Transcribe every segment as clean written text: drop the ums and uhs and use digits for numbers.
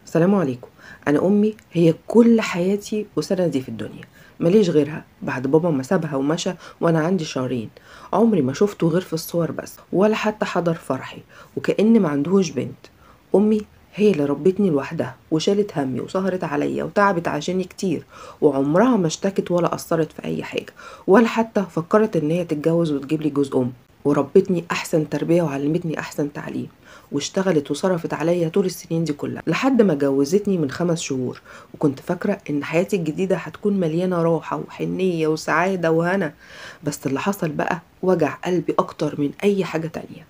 السلام عليكم. انا امي هي كل حياتي وسندي في الدنيا، ماليش غيرها. بعد بابا ما سابها ومشى وانا عندي شهرين، عمري ما شفته غير في الصور بس، ولا حتى حضر فرحي، وكأن ما عندهوش بنت. امي هي اللي ربتني لوحدها وشالت همي وسهرت عليا وتعبت عشاني كتير، وعمرها ما اشتكت ولا قصرت في اي حاجة، ولا حتى فكرت ان هي تتجوز وتجيب لي جوز ام. وربتني احسن تربيه وعلمتني احسن تعليم، واشتغلت وصرفت عليا طول السنين دي كلها لحد ما جوزتني من 5 شهور. وكنت فاكره ان حياتي الجديدة هتكون مليانة راحة وحنيه وسعادة وهنا، بس اللي حصل بقى وجع قلبي اكتر من اي حاجة تانية.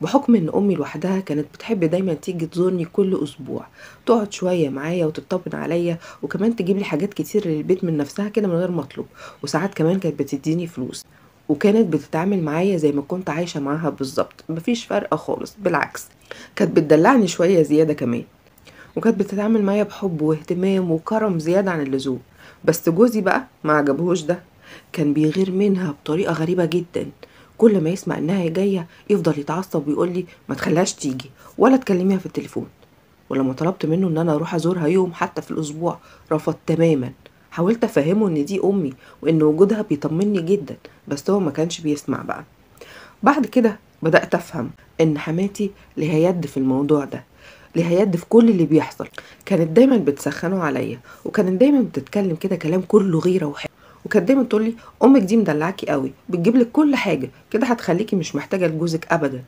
بحكم ان امي لوحدها كانت بتحب دايما تيجي تزورني كل اسبوع، تقعد شوية معايا وتطمن عليا، وكمان تجيب لي حاجات كتير للبيت من نفسها كده من غير ما اطلب، وساعات كمان كانت بتديني فلوس، وكانت بتتعامل معايا زي ما كنت عايشه معاها بالظبط، مفيش فرق خالص، بالعكس كانت بتدلعني شوية زيادة كمان، وكانت بتتعامل معايا بحب واهتمام وكرم زيادة عن اللزوم. بس جوزي بقى ما عجبهوش ده، كان بيغير منها بطريقة غريبة جدا. كل ما يسمع انها جاية يفضل يتعصب ويقول لي ما تخليهاش تيجي ولا تكلميها في التليفون. ولما طلبت منه ان انا اروح ازورها يوم حتى في الاسبوع رفض تماما. حاولت افهمه ان دي امي وان وجودها بيطمني جدا، بس هو ما كانش بيسمع بقى. بعد كده بدأت افهم ان حماتي ليها يد في الموضوع ده، ليها يد في كل اللي بيحصل. كانت دايما بتسخنه عليا، وكانت دايما بتتكلم كده كلام كله غيره وحقد، وكانت دايما تقول لي امك دي مدلعاكي قوي، بتجيب لك كل حاجة كده، هتخليكي مش محتاجه لجوزك ابدا.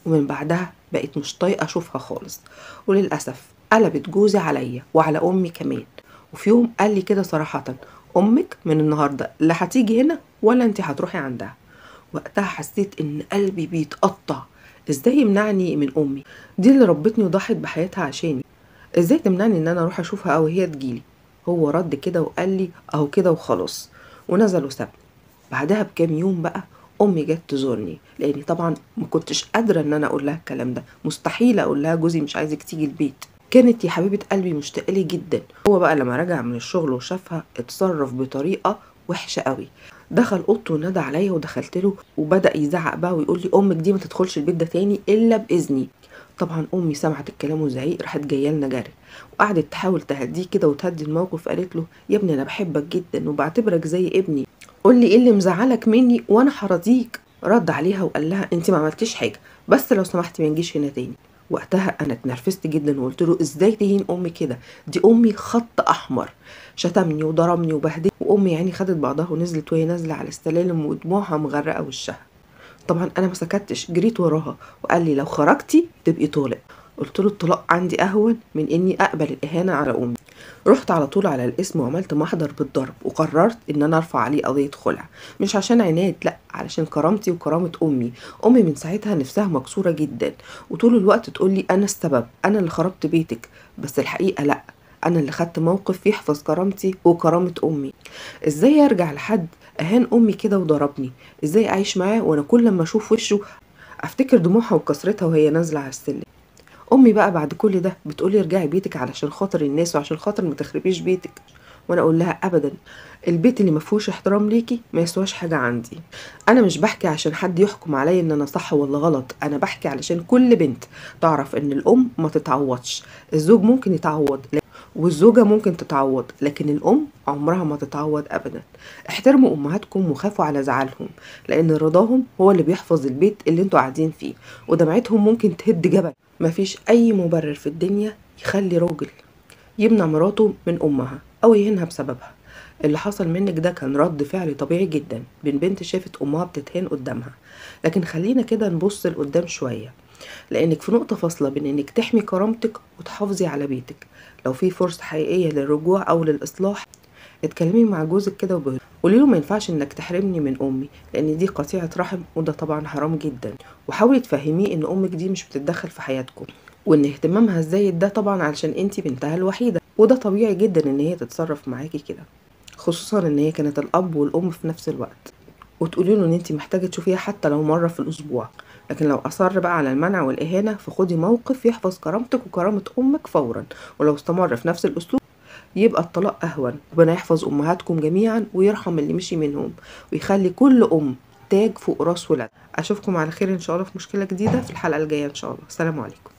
ومن بعدها بقيت مش طايقة اشوفها خالص، وللاسف قلبت جوزي عليا وعلى امي كمان. وفي يوم قال لي كده صراحة، امك من النهارده لا هتيجي هنا ولا انت هتروحي عندها. وقتها حسيت ان قلبي بيتقطع، ازاي يمنعني من امي دي اللي ربتني وضحت بحياتها عشاني؟ ازاي تمنعني ان انا اروح اشوفها او هي تجيلي؟ هو رد كده وقال لي اهو كده وخلاص، ونزل وسابني. بعدها بكام يوم بقى امي جت تزورني، لاني طبعا ما كنتش قادرة ان انا اقول لها الكلام ده، مستحيل اقول لها جوزي مش عايزك تيجي البيت. كانت يا حبيبه قلبي مشتاقة لي جدا. هو بقى لما رجع من الشغل وشافها اتصرف بطريقة وحشة قوي، دخل اوضته ونادى عليا ودخلت له، وبدا يزعق بقى ويقول لي امك دي ما تدخلش البيت ده تاني الا باذني. طبعا امي سمعت الكلام وزعيق، راحت جاية لنا جري وقعدت تحاول تهديه كده وتهدي الموقف. قالت له يا ابني انا بحبك جدا وبعتبرك زي ابني، قول لي ايه اللي مزعلك مني وانا هرضيك. رد عليها وقال لها انت ما عملتيش حاجة، بس لو سمحتي ما نجيش هنا تاني. وقتها انا اتنرفزت جدا وقلت له ازاي تهين امي كده، دي امي خط احمر. شتمني وضربني وبهدلني، وامي يعني خدت بعضها ونزلت، وهي نازله على السلالم ودموعها مغرقة وشها. طبعا انا ما سكتش، جريت وراها وقال لي لو خرجتي تبقي طالق. قلت له الطلاق عندي اهون من اني اقبل الاهانة على امي. رحت على طول على القسم وعملت محضر بالضرب، وقررت ان انا ارفع عليه قضية خلع، مش عشان عناد، لا، علشان كرامتي وكرامة امي. امي من ساعتها نفسها مكسورة جدا، وطول الوقت تقول لي انا السبب، انا اللي خربت بيتك، بس الحقيقة لا، انا اللي خدت موقف يحفظ كرامتي وكرامة امي. ازاي ارجع لحد اهان امي كده وضربني؟ ازاي اعيش معاه وانا كل ما اشوف وشه افتكر دموعها وكسرتها وهي نازله على السلم؟ امي بقى بعد كل ده بتقولي ارجعي بيتك علشان خاطر الناس وعشان خاطر ما تخربيش بيتك، وانا اقول لها ابدا، البيت اللي ما فيهوش احترام ليكي ما يسواش حاجة عندي. انا مش بحكي عشان حد يحكم عليا ان انا صح ولا غلط، انا بحكي علشان كل بنت تعرف ان الام ما تتعوضش. الزوج ممكن يتعوض والزوجة ممكن تتعوض، لكن الأم عمرها ما تتعوض أبدا. احترموا أمهاتكم وخافوا على زعلهم، لأن رضاهم هو اللي بيحفظ البيت اللي انتوا قاعدين فيه، ودمعتهم ممكن تهد جبل. مفيش أي مبرر في الدنيا يخلي راجل يمنع مراته من أمها أو يهينها بسببها. اللي حصل منك ده كان رد فعل طبيعي جدا بين بنت شافت أمها بتتهان قدامها، لكن خلينا كده نبص لقدام شوية، لأنك في نقطة فاصلة بين إنك تحمي كرامتك وتحافظي على بيتك. لو في فرصة حقيقية للرجوع أو للإصلاح، اتكلمي مع جوزك كده وبهدوء، قولي له ما ينفعش إنك تحرمني من أمي، لأن دي قطيعة رحم وده طبعا حرام جدا. وحاولي تفهميه إن أمك دي مش بتتدخل في حياتكم، وإن اهتمامها الزايد ده طبعا علشان إنتي بنتها الوحيدة، وده طبيعي جدا إن هي تتصرف معاكي كده، خصوصا إن هي كانت الأب والأم في نفس الوقت. وتقولي له إن إنتي محتاجة تشوفيها حتى لو مرة في الأسبوع. لكن لو أصر بقى على المنع والإهانة، فخدي موقف يحفظ كرامتك وكرامة أمك فورا، ولو استمر في نفس الأسلوب يبقى الطلاق أهون. ربنا يحفظ أمهاتكم جميعا ويرحم اللي مشي منهم، ويخلي كل أم تاج فوق راس ولادها. أشوفكم على خير إن شاء الله في مشكلة جديدة في الحلقة الجاية إن شاء الله. السلام عليكم.